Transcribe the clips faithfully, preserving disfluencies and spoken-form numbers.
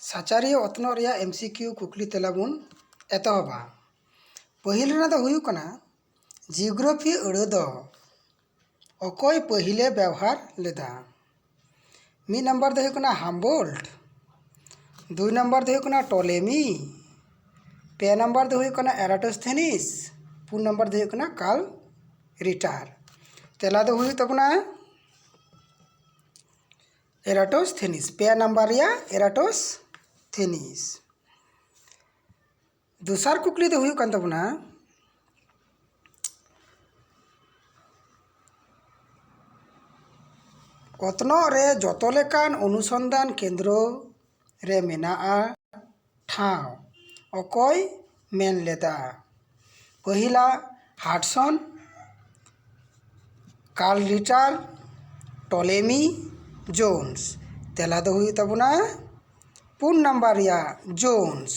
ᱥᱟᱪᱟᱨᱤᱭᱟᱹ ᱚᱛᱱᱚᱜ ᱨᱮᱭᱟᱜ ᱮᱢ ᱥᱤ ᱠᱤᱭᱩ ᱠᱩᱠᱞᱤ ᱛᱮᱞᱟ ᱵᱚᱱ ᱮᱛᱚᱦᱚᱵᱟ᱾ ᱯᱟᱹᱦᱤᱞ ᱨᱮᱱᱟᱜ ᱫᱚ ᱦᱩᱭᱩᱜ ᱠᱟᱱᱟ, ᱡᱤᱭᱳᱜᱨᱟᱯᱷᱤ ᱟᱹᱲᱟᱹ ᱫᱚ ᱚᱠᱚᱭ ᱯᱟᱹᱦᱤᱞᱮ ᱵᱮᱣᱦᱟᱨ ᱞᱮᱫᱟ? ᱢᱤᱫ ᱱᱟᱢᱵᱟᱨ ᱫᱚ ᱦᱩᱭᱩᱜ ᱠᱟᱱᱟ ᱦᱟᱢᱵᱳᱞᱴ, ᱫᱩᱭ ᱱᱟᱢᱵᱟᱨ ᱫᱚ ᱦᱩᱭᱩᱜ ᱠᱟᱱᱟ ᱴᱚᱞᱮᱢᱤ, ᱯᱮ ᱱᱟᱢᱵᱟᱨ ᱫᱚ ᱦᱩᱭᱩᱜ ᱠᱟᱱᱟ ᱮᱨᱟᱴᱳᱥᱛᱷᱮᱱᱤᱥ, ᱯᱩᱱ ᱱᱟᱢᱵᱟᱨ ᱫᱚ ᱦᱩᱭᱩᱜ ᱠᱟᱱᱟ ᱠᱟᱞ ᱨᱤᱴᱟᱨ᱾ ᱛᱮᱞᱟ ᱫᱚ ᱦᱩᱭᱩᱜ ᱛᱟᱵᱚᱱᱟ ᱮᱨᱟᱴᱳᱥᱛᱷᱮᱱᱤᱥ, ᱯᱮ ᱱᱟᱢᱵᱟᱨ ᱨᱮᱭᱟᱜ ᱮᱨᱟᱴᱳᱥᱛᱷᱮᱱᱤᱥ᱾ ᱫᱚᱥᱟᱨ ᱠᱩᱠᱞᱤ ᱫᱚ ᱦᱩᱭᱩᱜ ᱠᱟᱱ ᱛᱟᱵᱚᱱᱟ, ᱚᱛᱱᱚᱜ ᱨᱮ ᱡᱚᱛᱚ ᱞᱮᱠᱟᱱ ᱚᱱᱩᱥᱚᱱᱫᱷᱟᱱ ᱠᱮᱱᱫᱨᱚ ᱨᱮ ᱢᱮᱱᱟᱜᱼᱟ ᱴᱷᱟᱶ ᱚᱠᱚᱭ ᱢᱮᱱ ᱞᱮᱫᱟ? ᱯᱟᱹᱦᱤᱞᱟ ᱦᱟᱰᱥᱚᱱ, ᱠᱟᱨᱞ ᱨᱤᱴᱟᱨ, ᱴᱚᱞᱮᱢᱤ, ᱡᱳᱱᱥ᱾ ᱛᱮᱞᱟ ᱫᱚ ᱦᱩᱭᱩᱜ ᱛᱟᱵᱚᱱᱟ ᱯᱩᱱ ᱱᱟᱢᱵᱟᱨ ᱨᱮᱭᱟᱜ ᱡᱳᱱᱥ᱾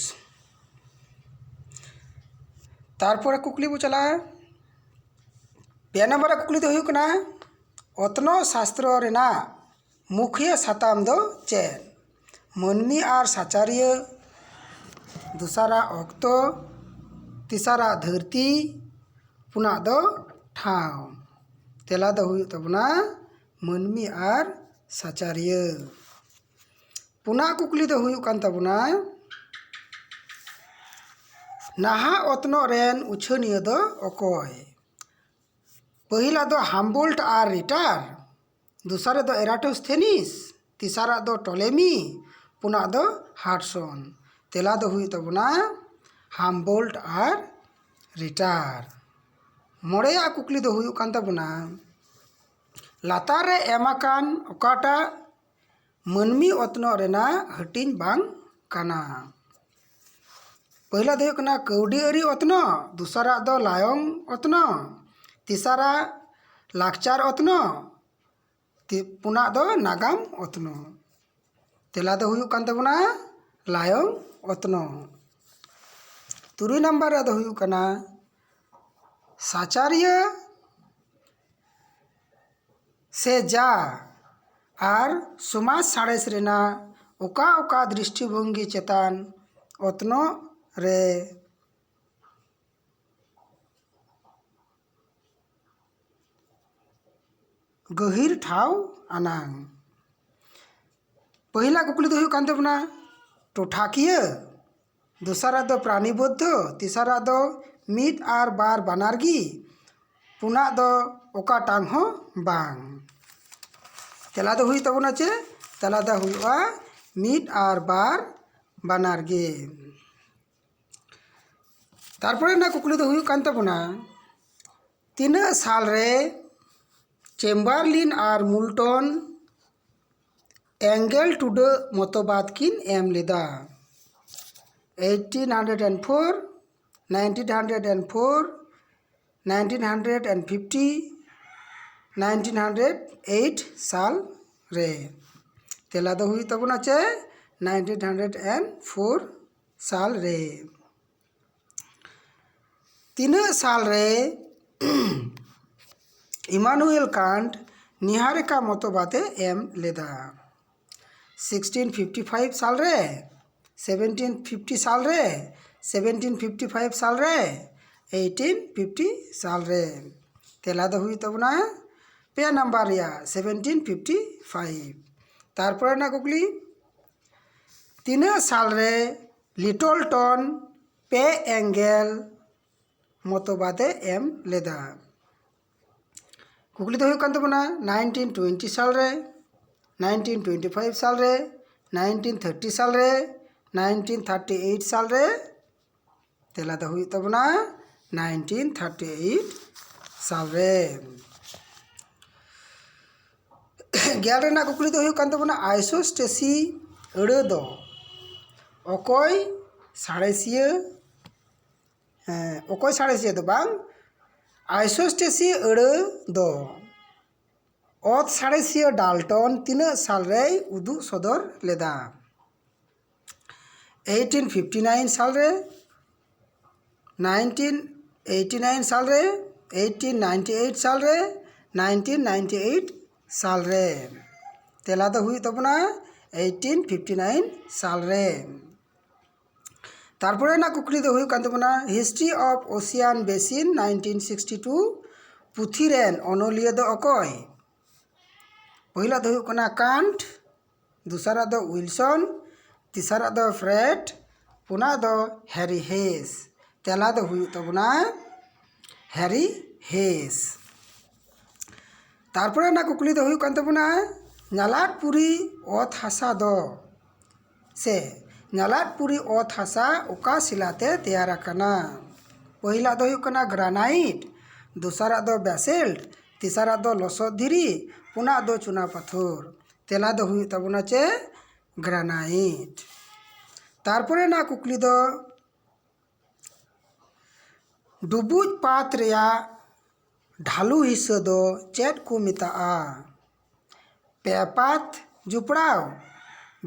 ᱛᱟᱨᱯᱚᱨᱮ ᱠᱩᱠᱞᱤ ᱵᱚ ᱪᱟᱞᱟᱜᱼᱟ, ᱯᱮ ᱱᱟᱢᱵᱟᱨ ᱨᱮᱭᱟᱜ ᱠᱩᱠᱞᱤ ᱫᱚ ᱦᱩᱭᱩᱜ ᱠᱟᱱᱟ, ᱚᱛᱱᱚᱜ ᱥᱟᱥᱛᱨᱚ ᱨᱮᱱᱟᱜ ᱢᱩᱠᱷᱤᱭᱟᱹ ᱥᱟᱛᱟᱢ ᱫᱚ ᱪᱮᱫ? ᱢᱟᱹᱱᱢᱤ ᱟᱨ ᱥᱟᱪᱟᱨᱤᱭᱟᱹ, ᱫᱚᱥᱟᱨᱟᱜ ᱚᱠᱛᱚ, ᱛᱮᱥᱟᱨᱟᱜ ᱫᱷᱟᱹᱨᱛᱤ, ᱯᱩᱱᱟᱜ ᱫᱚ ᱴᱷᱟᱶ᱾ ᱛᱮᱞᱟ ᱫᱚ ᱦᱩᱭᱩᱜ ᱛᱟᱵᱚᱱᱟ ᱢᱟᱹᱱᱢᱤ ᱟᱨ ᱥᱟᱪᱟᱨᱤᱭᱟᱹ᱾ ᱯᱩᱱᱟᱜ ᱠᱩᱠᱞᱤ ᱫᱚ ᱦᱩᱭᱩᱜ ᱠᱟᱱ ᱛᱟᱵᱚᱱᱟ, ᱱᱟᱦᱟᱜ ᱚᱛᱱᱚᱜ ᱨᱮᱱ ᱩᱪᱷᱟᱹᱱᱤᱭᱟᱹ ᱫᱚ ᱚᱠᱚᱭ? ᱯᱟᱹᱦᱤᱞᱟᱜ ᱫᱚ ᱦᱟᱢᱵᱳᱞᱴ ᱟᱨ ᱨᱤᱴᱟᱨ, ᱫᱚᱥᱟᱨᱟᱜ ᱫᱚ ᱮᱨᱟᱴᱳᱥᱛᱷᱮᱱᱤᱥ, ᱛᱮᱥᱟᱨᱟᱜ ᱫᱚ ᱴᱚᱞᱮᱢᱤ, ᱯᱩᱱᱟᱜ ᱫᱚ ᱦᱟᱰᱥᱚᱱ᱾ ᱛᱮᱞᱟ ᱫᱚ ᱦᱩᱭᱩᱜ ᱛᱟᱵᱚᱱᱟ ᱦᱟᱢᱵᱳᱞᱴ ᱟᱨ ᱨᱤᱴᱟᱨ᱾ ᱢᱚᱬᱮᱭᱟᱜ ᱠᱩᱠᱞᱤ ᱫᱚ ᱦᱩᱭᱩᱜ ᱠᱟᱱ ᱛᱟᱵᱚᱱᱟ, ᱞᱟᱛᱟᱨ ᱨᱮ ᱮᱢ ᱟᱠᱟᱱ ᱚᱠᱟᱴᱟᱜ ᱢᱟᱹᱱᱢᱤ ᱚᱛᱱᱚᱜ ᱨᱮᱱᱟᱜ ᱦᱟᱹᱴᱤᱧ ᱵᱟᱝ ᱠᱟᱱᱟ? ᱯᱟᱹᱦᱤᱞᱟᱜ ᱫᱚ ᱦᱩᱭᱩᱜ ᱠᱟᱱᱟ ᱠᱟᱹᱣᱰᱤ ᱟᱹᱨᱤ ᱚᱛᱱᱚᱜ, ᱫᱚᱥᱟᱨᱟᱜ ᱫᱚ ᱞᱟᱭᱚᱝ ᱚᱛᱱᱚᱜ, ᱛᱮᱥᱟᱨᱟᱜ ᱞᱟᱠᱪᱟᱨ ᱚᱛᱱᱚᱜ, ᱛᱮ-, ᱯᱩᱱᱟᱜ ᱫᱚ ᱱᱟᱜᱟᱢ ᱚᱛᱱᱚᱜ᱾ ᱛᱮᱞᱟ ᱫᱚ ᱦᱩᱭᱩᱜ ᱠᱟᱱ ᱛᱟᱵᱚᱱᱟ ᱞᱟᱭᱚᱝ ᱚᱛᱱᱚᱜ᱾ ᱛᱩᱨᱩᱭ ᱱᱟᱢᱵᱟᱨ ᱨᱮ ᱫᱚ ᱦᱩᱭᱩᱜ ᱠᱟᱱᱟ ᱥᱟᱪᱟᱨᱤᱭᱟᱹ ᱥᱮ ᱡᱟ ᱟᱨ ᱥᱚᱢᱟᱡᱽ ᱥᱟᱬᱮᱥ ᱨᱮᱱᱟᱜ ᱚᱠᱟ ᱚᱠᱟ ᱫᱨᱤᱥᱴᱤᱵᱷᱚᱝᱜᱤ ᱪᱮᱛᱟᱱ ᱚᱛᱱᱚᱜ ᱨᱮ ᱜᱟᱹᱦᱤᱨ ᱴᱷᱟᱶ ᱟᱱᱟᱝ? ᱯᱟᱹᱦᱤᱞᱟᱜ ᱠᱩᱠᱞᱤ ᱫᱚ ᱦᱩᱭᱩᱜ ᱠᱟᱱ ᱛᱟᱵᱚᱱᱟ ᱴᱚᱴᱷᱟᱠᱤᱭᱟᱹ, ᱫᱚᱥᱟᱨᱟᱜ ᱫᱚ ᱯᱨᱟᱱᱤᱵᱚᱫᱽᱫᱷᱚ, ᱛᱮᱥᱟᱨᱟᱜ ᱫᱚ ᱢᱤᱫ ᱟᱨ ᱵᱟᱨ ᱵᱟᱱᱟᱨ ᱜᱮ, ᱯᱩᱱᱟᱜ ᱫᱚ ᱚᱠᱟᱴᱟᱝ ᱦᱚᱸ ᱵᱟᱝ᱾ ᱛᱮᱞᱟ ᱫᱚ ᱦᱩᱭᱩᱜ ᱛᱟᱵᱚᱱᱟ ᱪᱮ? ᱛᱮᱞᱟ ᱫᱚ ᱦᱩᱭᱩᱜᱼᱟ ᱢᱤᱫ ᱟᱨ ᱵᱟᱨ ᱵᱟᱱᱟᱨ ᱜᱮ᱾ ᱛᱟᱨᱯᱚᱨᱮ ᱨᱮᱱᱟᱜ ᱠᱩᱠᱞᱤ ᱫᱚ ᱦᱩᱭᱩᱜ ᱠᱟᱱ ᱛᱟᱵᱚᱱᱟ, ᱛᱤᱱᱟᱹᱜ ᱥᱟᱞ ᱨᱮ ᱪᱮᱢᱵᱟᱨᱞᱤᱱ ᱟᱨ ᱢᱩᱞᱴᱚᱱ ᱮᱸᱜᱮᱞ ᱴᱩᱰᱟᱹᱜ ᱢᱚᱛᱚᱵᱟᱫ ᱠᱤᱱ ᱮᱢ ᱞᱮᱫᱟ? eighteen hundred and four, nineteen hundred and four, nineteen hundred and fifty, nineteen hundred eight ᱥᱟᱞ ᱨᱮ᱾ ᱛᱮᱞᱟ ᱫᱚ ᱦᱩᱭᱩᱜ ᱛᱟᱵᱚᱱᱟ ᱪᱮ nineteen hundred and four ᱥᱟᱞ ᱨᱮ᱾ ᱛᱤᱱᱟᱹᱜ ᱥᱟᱞ ᱨᱮ ᱤᱢᱟᱱᱩᱭᱮᱞ ᱠᱟᱱᱴ ᱱᱤᱦᱟᱨᱤᱠᱟ ᱢᱚᱛᱚᱵᱟᱫ ᱮ ᱮᱢ ᱞᱮᱫᱟ? sixteen fifty five ᱥᱟᱞ ᱨᱮ, seventeen fifty ᱥᱟᱞ ᱨᱮ, seventeen fifty five ᱥᱟᱞ ᱨᱮ, eighteen fifty ᱥᱟᱞ ᱨᱮ᱾ ᱛᱮᱞᱟ ᱫᱚ ᱦᱩᱭᱩᱜ ᱛᱟᱵᱚᱱᱟ ᱯᱮ ᱱᱟᱢᱵᱟᱨ ᱨᱮᱭᱟᱜ seventeen fifty five᱾ ᱛᱟᱨᱯᱚᱨᱮ ᱨᱮᱱᱟᱜ ᱠᱩᱠᱞᱤ, ᱛᱤᱱᱟᱹᱜ ᱥᱟᱞ ᱨᱮ ᱞᱤᱴᱚᱞᱴᱚᱱ ᱯᱮ ᱮᱸᱜᱮᱞ ᱢᱚᱛᱚᱵᱟᱫ ᱮ ᱮᱢ ᱞᱮᱫᱟ? ᱠᱩᱠᱞᱤ ᱫᱚ ᱦᱩᱭᱩᱜ ᱠᱟᱱ ᱛᱟᱵᱚᱱᱟ nineteen twenty ᱥᱟᱞ ᱨᱮ, nineteen twenty five ᱥᱟᱞ ᱨᱮ, nineteen thirty ᱥᱟᱞ ᱨᱮ, nineteen thirty eight ᱥᱟᱞ ᱨᱮ᱾ ᱛᱮᱞᱟ ᱫᱚ ᱦᱩᱭᱩᱜ ᱛᱟᱵᱚᱱᱟ nineteen thirty eight ᱥᱟᱞ ᱨᱮ᱾ ᱜᱮᱞ ᱨᱮᱱᱟᱜ ᱠᱩᱠᱞᱤ ᱫᱚ ᱦᱩᱭᱩᱜ ᱠᱟᱱ ᱛᱟᱵᱚᱱᱟ ᱟᱭᱥᱳᱥᱴᱮᱥᱤ ᱟᱹᱲᱟᱹ ᱫᱚ ᱚᱠᱚᱭ ᱥᱟᱬᱮᱥᱤᱭᱟᱹ, ᱦᱮᱸ, ᱚᱠᱚᱭ ᱥᱟᱬᱮᱥᱤᱭᱟᱹ ᱫᱚ ᱵᱟᱝ, ᱟᱭᱥᱳᱥᱴᱮᱥᱤ ᱟᱹᱲᱟᱹ ᱫᱚ ᱚᱛ ᱥᱟᱬᱮᱥᱤᱭᱟᱹ ᱰᱟᱞᱴᱚᱱ ᱛᱤᱱᱟᱹᱜ ᱥᱟᱞ ᱨᱮᱭ ᱩᱫᱩᱜ ᱥᱚᱫᱚᱨ ᱞᱮᱫᱟ? eighteen fifty nine ᱥᱟᱞ ᱨᱮ, nineteen eighty nine ᱥᱟᱞ ᱨᱮ, eighteen ninety eight ᱥᱟᱞ ᱨᱮ, nineteen ninety eight ᱥᱟᱞ ᱨᱮ᱾ ᱛᱮᱞᱟ ᱫᱚ ᱦᱩᱭᱩᱜ ᱛᱟᱵᱚᱱᱟ eighteen fifty nine ᱥᱟᱞ ᱨᱮ᱾ ᱛᱟᱨᱯᱚᱨᱮ ᱨᱮᱱᱟᱜ ᱠᱩᱠᱞᱤ ᱫᱚ ᱦᱩᱭᱩᱜ ᱠᱟᱱ ᱛᱟᱵᱚᱱᱟ, History of Ocean Basin nineteen sixty two ᱯᱩᱛᱷᱤ ᱨᱮᱱ ᱚᱱᱚᱞᱤᱭᱟᱹ ᱫᱚ ᱚᱠᱚᱭ? ᱯᱚᱭᱞᱟ ᱫᱚ ᱦᱩᱭᱩᱜ ᱠᱟᱱᱟ ᱠᱟᱱᱴ, ᱫᱚᱥᱟᱨᱟᱜ ᱫᱚ ᱩᱭᱤᱞᱥᱚᱱ, ᱛᱮᱥᱟᱨᱟᱜ ᱫᱚ ᱯᱷᱨᱮᱰ, ᱯᱩᱱᱟᱜ ᱫᱚ ᱦᱮᱨᱤ ᱦᱮᱥ᱾ ᱛᱮᱞᱟ ᱫᱚ ᱦᱩᱭᱩᱜ ᱛᱟᱵᱚᱱᱟ ᱦᱮᱨᱤ ᱦᱮᱥ᱾ ᱛᱟᱨᱯᱚᱨᱮ ᱨᱮᱱᱟᱜ ᱠᱩᱠᱞᱤ ᱫᱚ ᱦᱩᱭᱩᱜ ᱠᱟᱱ ᱛᱟᱵᱚᱱᱟ, ᱧᱟᱞᱟᱫᱯᱩᱨᱤ ᱚᱛ ᱦᱟᱥᱟ ᱫᱚ ᱥᱮ ᱧᱟᱞᱟᱫᱯᱩᱨᱤ ᱚᱛ ᱦᱟᱥᱟ ᱚᱠᱟ ᱥᱤᱞᱟᱛᱮ ᱛᱮᱭᱟᱨ ᱟᱠᱟᱱᱟ? ᱯᱟᱹᱦᱤᱞᱟᱜ ᱫᱚ ᱦᱩᱭᱩᱜ ᱠᱟᱱᱟ ᱜᱨᱟᱱᱟᱭᱤᱴ, ᱫᱚᱥᱟᱨᱟᱜ ᱫᱚ ᱵᱮᱥᱮᱞᱴ, ᱛᱮᱥᱟᱨᱟᱜ ᱫᱚ ᱞᱚᱥᱚᱫ ᱫᱷᱤᱨᱤ, ᱯᱩᱱᱟᱜ ᱫᱚ ᱪᱩᱱᱟ ᱯᱟᱛᱷᱚᱨ᱾ ᱛᱮᱞᱟ ᱫᱚ ᱦᱩᱭᱩᱜ ᱛᱟᱵᱚᱱᱟ ᱪᱮ ᱜᱨᱟᱱᱟᱭᱤᱴ᱾ ᱛᱟᱨᱯᱚᱨᱮ ᱨᱮᱱᱟᱜ ᱠᱩᱠᱞᱤ ᱫᱚ ᱰᱩᱵᱩᱡ ᱯᱟᱛ ᱨᱮᱭᱟᱜ ᱰᱷᱟᱞᱩ ᱦᱤᱥᱟᱹ ᱫᱚ ᱪᱮᱫ ᱠᱚ ᱢᱮᱛᱟᱜᱼᱟ? ᱯᱮ ᱯᱟᱛ ᱡᱚᱯᱲᱟᱣ,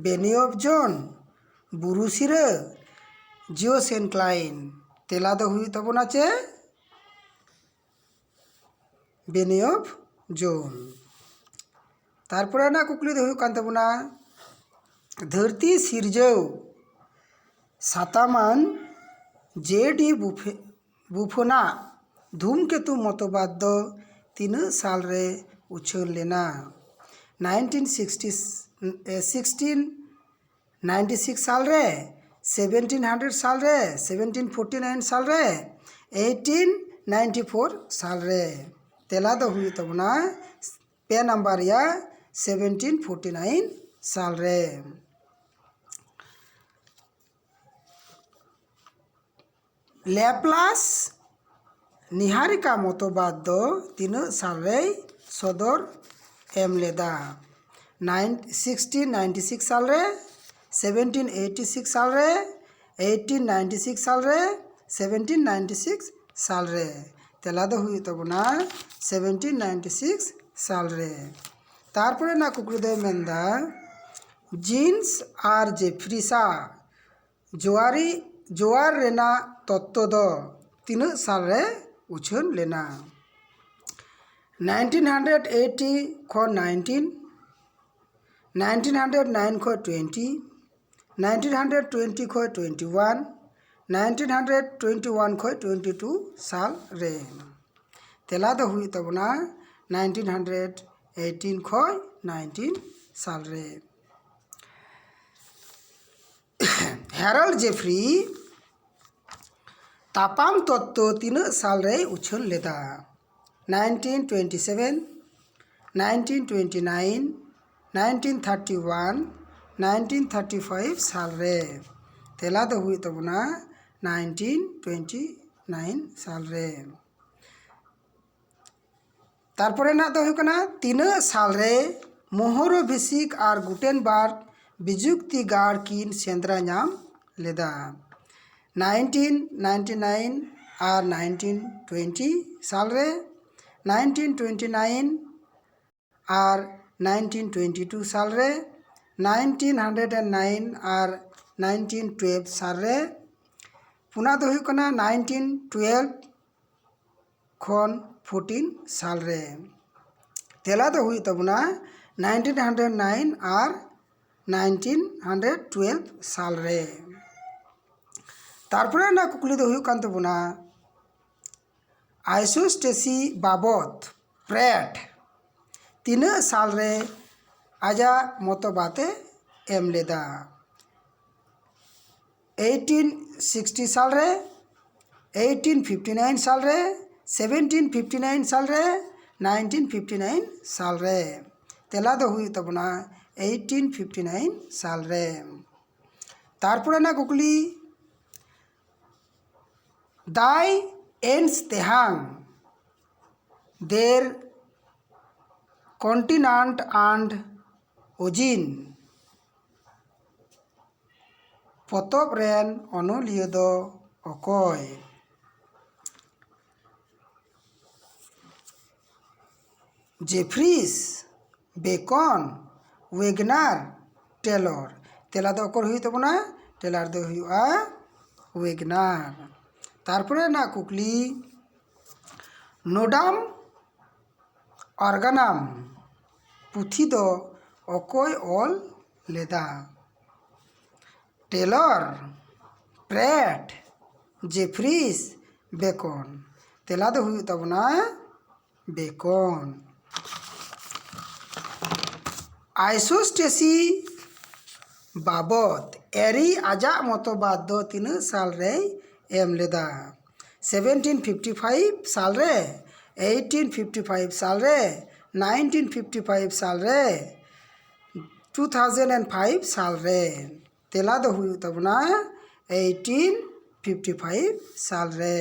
ᱵᱮᱱᱤᱭᱚᱵ ᱡᱳᱱ, ᱵᱩᱨᱩ ᱥᱤᱨᱟᱹ, ᱡᱤᱭᱳᱥᱮᱱᱠᱞᱟᱭᱤᱱ᱾ ᱛᱮᱞᱟ ᱫᱚ ᱦᱩᱭᱩᱜ ᱛᱟᱵᱚᱱᱟ ᱪᱮ ᱵᱮᱱᱤᱭᱚᱵ ᱡᱳᱱ᱾ ᱛᱟᱨᱯᱚᱨᱮ ᱨᱮᱱᱟᱜ ᱠᱩᱠᱞᱤ ᱫᱚ ᱦᱩᱭᱩᱜ ᱠᱟᱱ ᱛᱟᱵᱚᱱᱟ, ᱫᱷᱟᱹᱨᱛᱤ ᱥᱤᱨᱡᱟᱹᱣ ᱥᱟᱛᱟᱢᱟᱱ ᱡᱮ ᱰᱤ ᱵᱩᱯᱷᱮ ᱵᱩᱯᱷᱚᱱᱟᱜ ᱫᱷᱩᱢᱠᱮᱛᱩ ᱢᱚᱛᱚᱵᱟᱫ ᱫᱚ ᱛᱤᱱᱟᱹᱜ ᱥᱟᱞ ᱨᱮ ᱩᱪᱷᱟᱹᱱ ᱞᱮᱱᱟ? nineteen sixty, sixteen ninety six ᱥᱟᱞ ᱨᱮ, seventeen hundred ᱥᱟᱞ ᱨᱮ, seventeen forty nine ᱥᱟᱞ ᱨᱮ, eighteen ninety four ᱥᱟᱞ ᱨᱮ᱾ ᱛᱮᱞᱟ ᱫᱚ ᱦᱩᱭᱩᱜ ᱛᱟᱵᱚᱱᱟ ᱯᱮ ᱱᱟᱢᱵᱟᱨ ᱨᱮᱭᱟᱜ seventeen forty nine ᱥᱟᱞ ᱨᱮ᱾ ᱞᱮᱯᱞᱟᱥ ᱱᱤᱦᱟᱨᱤᱠᱟ ᱢᱚᱛᱚᱵᱟᱫ ᱫᱚ ᱛᱤᱱᱟᱹᱜ ᱥᱟᱞ ᱨᱮᱭ ᱥᱚᱫᱚᱨ ᱮᱢ ᱞᱮᱫᱟ? nine sixteen ninety six ᱥᱟᱞ ᱨᱮ, seventeen eighty six ᱥᱟᱞ ᱨᱮ, eighteen ninety six ᱥᱟᱞ ᱨᱮ, seventeen ninety six ᱥᱟᱞ ᱨᱮ᱾ ᱛᱮᱞᱟ ᱫᱚ ᱦᱩᱭᱩᱜ ᱛᱟᱵᱚᱱᱟ seventeen ninety six ᱥᱟᱞ ᱨᱮ᱾ ᱛᱟᱨᱯᱚᱨᱮ ᱨᱮᱱᱟᱜ ᱠᱩᱠᱞᱤ ᱫᱚᱭ ᱢᱮᱱᱫᱟ, ᱡᱤᱱᱥ ᱟᱨ ᱡᱮᱯᱷᱨᱤᱥᱟᱜ ᱡᱳᱣᱟᱨᱤ ᱡᱳᱣᱟᱨ ᱨᱮᱱᱟᱜ ᱛᱚᱛᱛᱚ ᱫᱚ ᱛᱤᱱᱟᱹᱜ ᱥᱟᱞ ᱨᱮ ᱩᱪᱷᱟᱹᱱ ᱞᱮᱱᱟ? nineteen hundred eighty ᱠᱷᱚᱱ nineteen nineteen hundred nine ᱠᱷᱚᱱ twenty, nineteen hundred twenty ᱠᱷᱚᱱ twenty one, nineteen hundred twenty one ᱠᱷᱚᱱ twenty two ᱥᱟᱞ ᱨᱮ᱾ ᱛᱮᱞᱟ ᱫᱚ ᱦᱩᱭᱩᱜ ᱛᱟᱵᱚᱱᱟ nineteen hundred eighteen ᱠᱷᱚᱱ nineteen ᱥᱟᱞ ᱨᱮ᱾ ᱦᱮᱨᱟᱞᱰ ᱡᱮᱯᱷᱨᱤ ᱛᱟᱯᱟᱢ ᱛᱚᱛᱛᱚ ᱛᱤᱱᱟᱹᱜ ᱥᱟᱞ ᱨᱮᱭ ᱩᱪᱷᱟᱹᱱ ᱞᱮᱫᱟ? nineteen twenty seven, nineteen twenty nine, nineteen thirty one, nineteen thirty five ᱥᱟᱞ ᱨᱮ᱾ ᱛᱮᱞᱟ ᱫᱚ ᱦᱩᱭᱩᱜ ᱛᱟᱵᱚᱱᱟ nineteen twenty nine ᱥᱟᱞ ᱨᱮ᱾ ᱛᱟᱨᱯᱚᱨᱮ ᱨᱮᱱᱟᱜ ᱫᱚ ᱦᱩᱭᱩᱜ ᱠᱟᱱᱟ, ᱛᱤᱱᱟᱹᱜ ᱥᱟᱞ ᱨᱮ ᱢᱳᱦᱳᱨᱳᱵᱷᱤᱥᱤᱠ ᱟᱨ ᱜᱩᱴᱮᱱᱵᱟᱨᱜ ᱵᱤᱡᱩᱠᱛᱤ ᱜᱟᱲ ᱠᱤᱱ ᱥᱮᱸᱫᱽᱨᱟ ᱧᱟᱢ ᱞᱮᱫᱟ? nineteen ninety nine ᱟᱨ nineteen twenty ᱥᱟᱞ ᱨᱮ, nineteen twenty nine ᱟᱨ nineteen twenty two ᱥᱟᱞ ᱨᱮ, nineteen hundred and nine R nineteen twelve ᱥᱟᱞ ᱨᱮ᱾ ᱯᱩᱱᱟᱜ ᱫᱚ ᱦᱩᱭᱩᱜ ᱠᱟᱱᱟ nineteen twelve ᱠᱷᱚᱱ fourteen ᱥᱟᱞ ᱨᱮ᱾ ᱛᱮᱞᱟ ᱫᱚ ᱦᱩᱭᱩᱜ ᱛᱟᱵᱚᱱᱟ nineteen hundred nine ᱟᱨ nineteen hundred twelve ᱥᱟᱞ ᱨᱮ᱾ ᱛᱟᱨᱯᱚᱨᱮ ᱨᱮᱱᱟᱜ ᱠᱩᱠᱞᱤ ᱫᱚ ᱦᱩᱭᱩᱜ ᱠᱟᱱ ᱛᱟᱵᱚᱱᱟ, ᱟᱭᱥᱳᱥᱴᱮᱥᱤ ᱵᱟᱵᱚᱛ ᱯᱨᱮᱴ ᱛᱤᱱᱟᱹᱜ ᱥᱟᱞ ᱨᱮ ᱟᱡᱟᱜ ᱢᱚᱛᱚᱵᱟᱛ ᱮ ᱮᱢ ᱞᱮᱫᱟ? eighteen sixty ᱥᱟᱞ ᱨᱮ, eighteen fifty nine ᱥᱟᱞ ᱨᱮ, seventeen fifty nine ᱥᱟᱞ ᱨᱮ, nineteen fifty nine ᱥᱟᱞ ᱨᱮ᱾ ᱛᱮᱞᱟ ᱫᱚ ᱦᱩᱭᱩᱜ ᱛᱟᱵᱚᱱᱟ eighteen fifty nine ᱥᱟᱞ ᱨᱮ᱾ ᱛᱟᱨᱯᱚᱨᱮ ᱨᱮᱱᱟᱜ ᱠᱩᱠᱞᱤ, Die Ensthang, Der Kontinent und Unsinn ᱯᱚᱛᱚᱵ ᱨᱮᱱ ᱚᱱᱚᱞᱤᱭᱟᱹ ᱫᱚ ᱚᱠᱚᱭ? ᱡᱮᱯᱷᱨᱤᱥ, ᱵᱮᱠᱚᱱ, ᱣᱮᱜᱱᱟᱨ, ᱴᱮᱞᱚᱨ᱾ ᱛᱮᱞᱟ ᱫᱚ ᱚᱠᱚᱭ ᱦᱩᱭᱩᱜ ᱛᱟᱵᱚᱱᱟ? ᱴᱮᱞᱟᱨ ᱫᱚ ᱦᱩᱭᱩᱜᱼᱟ ᱣᱮᱜᱱᱟᱨ᱾ ᱛᱟᱨᱯᱚᱨᱮ ᱨᱮᱱᱟᱜ ᱠᱩᱠᱞᱤ, ᱱᱳᱰᱟᱢ ᱚᱨᱜᱟᱱᱟᱢ ᱯᱩᱛᱷᱤ ᱫᱚ ᱚᱠᱚᱭ ᱚᱞ ᱞᱮᱫᱟ? ᱴᱮᱞᱚᱨ, ᱯᱨᱮᱴ, ᱡᱮᱯᱷᱨᱤᱥ, ᱵᱮᱠᱚᱱ᱾ ᱛᱮᱞᱟ ᱫᱚ ᱦᱩᱭᱩᱜ ᱛᱟᱵᱚᱱᱟ ᱵᱮᱠᱚᱱ᱾ ᱟᱭᱥᱳᱥᱴᱮᱥᱤ ᱵᱟᱵᱚᱛ ᱮᱨᱤ ᱟᱡᱟᱜ ᱢᱚᱛᱚᱵᱟᱫ ᱫᱚ ᱛᱤᱱᱟᱹᱜ ᱥᱟᱞ ᱨᱮᱭ ᱮᱢ ᱞᱮᱫᱟ? ᱥᱮᱵᱷᱮᱱᱴᱤᱱ ᱯᱷᱤᱯᱴᱤ ᱯᱷᱟᱭᱤᱵᱷ ᱥᱟᱞ ᱨᱮ, ᱮᱭᱤᱴᱤᱱ ᱯᱷᱤᱯᱴᱤ ᱯᱷᱟᱭᱤᱵᱷ ᱥᱟᱞ ᱨᱮ, ᱱᱟᱭᱤᱱᱴᱤᱱ ᱯᱷᱤᱯᱴᱤ ᱯᱷᱟᱭᱤᱵᱷ ᱥᱟᱞ ᱨᱮ, ᱴᱩ ᱛᱷᱟᱣᱡᱮᱱᱰ ᱮᱱᱰ ᱯᱷᱟᱭᱤᱵᱷ ᱥᱟᱞ ᱨᱮ᱾ ᱛᱮᱞᱟ ᱫᱚ ᱦᱩᱭᱩᱜ ᱛᱟᱵᱚᱱᱟ ᱮᱭᱤᱴᱤᱱ ᱯᱷᱤᱯᱴᱤ ᱯᱷᱟᱭᱤᱵᱷ ᱥᱟᱞ ᱨᱮ᱾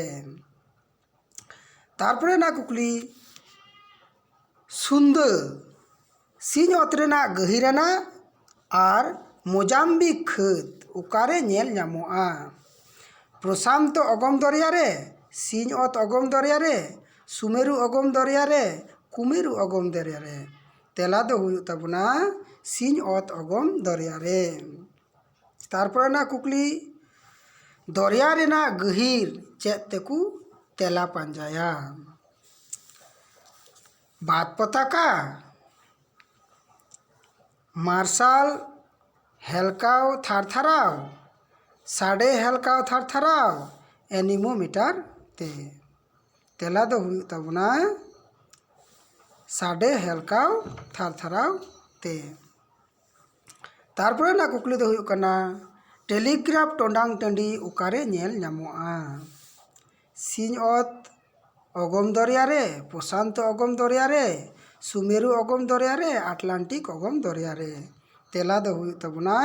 ᱛᱟᱨᱯᱚᱨᱮ ᱨᱮᱱᱟᱜ ᱠᱩᱠᱞᱤ, ᱥᱩᱱᱫᱟᱹ ᱥᱤᱧᱚᱛ ᱨᱮᱱᱟᱜ ᱜᱟᱹᱦᱤᱨᱟᱱᱟᱜ ᱟᱨ ᱢᱳᱡᱟᱢᱵᱤᱠ ᱠᱷᱟᱹᱫᱽ ᱚᱠᱟᱨᱮ ᱧᱮᱞ ᱧᱟᱢᱚᱜᱼᱟ? ᱯᱨᱚᱥᱟᱱᱛᱚ ᱚᱜᱚᱢ ᱫᱚᱨᱭᱟ ᱨᱮ, ᱥᱤᱧᱚᱛ ᱚᱜᱚᱢ ᱫᱚᱨᱭᱟ ᱨᱮ, ᱥᱩᱢᱮᱨᱩ ᱚᱜᱚᱢ ᱫᱚᱨᱭᱟ ᱨᱮ, ᱠᱩᱢᱮᱨᱩ ᱚᱜᱚᱢ ᱫᱚᱨᱭᱟ ᱨᱮ᱾ ᱛᱮᱞᱟ ᱫᱚ ᱦᱩᱭᱩᱜ ᱛᱟᱵᱚᱱᱟ ᱥᱤᱧᱚᱛ ᱚᱜᱚᱢ ᱫᱚᱨᱭᱟ ᱨᱮ᱾ ᱛᱟᱨᱯᱚᱨᱮ ᱨᱮᱱᱟᱜ ᱠᱩᱠᱞᱤ, ᱫᱚᱨᱭᱟ ᱨᱮᱱᱟᱜ ᱜᱟᱹᱦᱤᱨ ᱪᱮᱫ ᱛᱮᱠᱚ ᱛᱮᱞᱟ ᱯᱟᱸᱡᱟᱭᱟ? ᱵᱟᱛ ᱯᱚᱛᱟᱠᱟ, ᱢᱟᱨᱥᱟᱞ ᱦᱮᱞᱠᱟᱣ ᱛᱷᱟᱨᱛᱷᱟᱨᱟᱣ, ᱥᱟᱰᱮ ᱦᱮᱞᱠᱟᱣ ᱛᱷᱟᱨᱛᱷᱟᱨᱟᱣ, ᱮᱱᱤᱢᱳᱢᱤᱴᱟᱨ ᱛᱮ᱾ ᱛᱮᱞᱟ ᱫᱚ ᱦᱩᱭᱩᱜ ᱛᱟᱵᱚᱱᱟ ᱥᱟᱰᱮ ᱦᱮᱞᱠᱟᱣ ᱛᱷᱟᱨᱛᱷᱟᱨᱟᱣ ᱛᱮ᱾ ᱛᱟᱨᱯᱚᱨᱮ ᱨᱮᱱᱟᱜ ᱠᱩᱠᱞᱤ ᱫᱚ ᱦᱩᱭᱩᱜ ᱠᱟᱱᱟ, ᱴᱮᱞᱤᱜᱨᱟᱯᱷ ᱴᱚᱸᱰᱟᱝ ᱴᱟᱺᱰᱤ ᱚᱠᱟᱨᱮ ᱧᱮᱞ ᱧᱟᱢᱚᱜᱼᱟ? ᱥᱤᱧᱚᱛ ᱚᱜᱚᱢ ᱫᱚᱨᱭᱟ ᱨᱮ, ᱯᱨᱚᱥᱟᱱᱛᱚ ᱚᱜᱚᱢ ᱫᱚᱨᱭᱟ ᱨᱮ, ᱥᱩᱢᱮᱨᱩ ᱚᱜᱚᱢ ᱫᱚᱨᱭᱟ ᱨᱮ, ᱟᱴᱞᱟᱱᱴᱤᱠ ᱚᱜᱚᱢ ᱫᱚᱨᱭᱟ ᱨᱮ᱾ ᱛᱮᱞᱟ ᱫᱚ ᱦᱩᱭᱩᱜ ᱛᱟᱵᱚᱱᱟ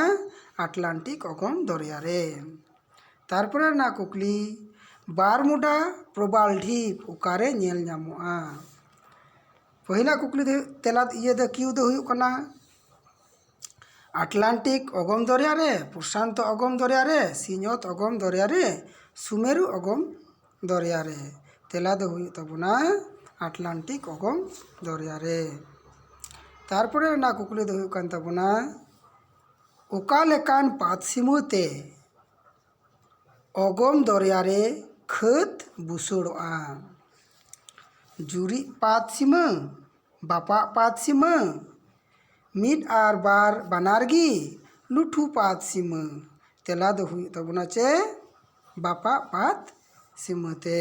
ᱟᱴᱞᱟᱱᱴᱤᱠ ᱚᱜᱚᱢ ᱫᱚᱨᱭᱟ ᱨᱮ᱾ ᱛᱟᱨᱯᱚᱨᱮ ᱨᱮᱱᱟᱜ ᱠᱩᱠᱞᱤ, ᱵᱟᱨᱢᱩᱰᱟ ᱯᱨᱚᱵᱟᱞ ᱰᱷᱤᱯ ᱚᱠᱟᱨᱮ ᱧᱮᱞ ᱧᱟᱢᱚᱜᱼᱟ? ᱯᱟᱹᱦᱤᱞᱟᱜ ᱠᱩᱠᱞᱤ ᱫᱚ, ᱛᱮᱞᱟ ᱤᱭᱟᱹ ᱫᱚ ᱠᱤᱭᱩ ᱫᱚ ᱦᱩᱭᱩᱜ ᱠᱟᱱᱟ ᱟᱴᱞᱟᱱᱴᱤᱠ ᱚᱜᱚᱢ ᱫᱚᱨᱭᱟ ᱨᱮ, ᱯᱨᱚᱥᱟᱱᱛᱚ ᱚᱜᱚᱢ ᱫᱚᱨᱭᱟ ᱨᱮ, ᱥᱤᱧᱚᱛ ᱚᱜᱚᱢ ᱫᱚᱨᱭᱟ ᱨᱮ, ᱥᱩᱢᱮᱨᱩ ᱚᱜᱚᱢ ᱫᱚᱨᱭᱟ ᱨᱮ᱾ ᱛᱮᱞᱟ ᱫᱚ ᱦᱩᱭᱩᱜ ᱛᱟᱵᱚᱱᱟ ᱟᱴᱞᱟᱱᱴᱤᱠ ᱚᱜᱚᱢ ᱫᱚᱨᱭᱟ ᱨᱮ᱾ ᱛᱟᱨᱯᱚᱨᱮ ᱨᱮᱱᱟᱜ ᱠᱩᱠᱞᱤ ᱫᱚ ᱦᱩᱭᱩᱜ ᱠᱟᱱ ᱛᱟᱵᱚᱱᱟ, ᱚᱠᱟ ᱞᱮᱠᱟᱱ ᱯᱟᱛᱥᱤᱢᱟᱹ ᱛᱮ ᱚᱜᱚᱢ ᱫᱚᱨᱭᱟ ᱨᱮ ᱠᱷᱟᱹᱫᱽ ᱵᱩᱥᱟᱹᱲᱚᱜᱼᱟ? ᱡᱩᱨᱤᱡ ᱯᱟᱛᱥᱤᱢᱟᱹ, ᱵᱟᱯᱟᱜ ᱯᱟᱛᱥᱤᱢᱟᱹ, ᱢᱤᱫ ᱟᱨ ᱵᱟᱨ ᱵᱟᱱᱟᱨ ᱜᱮ ᱞᱩᱴᱷᱩ ᱯᱟᱛ ᱥᱤᱢᱟᱹ᱾ ᱛᱮᱞᱟ ᱫᱚ ᱦᱩᱭᱩᱜ ᱛᱟᱵᱚᱱᱟ ᱪᱮ ᱵᱟᱯᱟᱜ ᱯᱟᱛ ᱥᱤᱢᱟᱹ ᱛᱮ᱾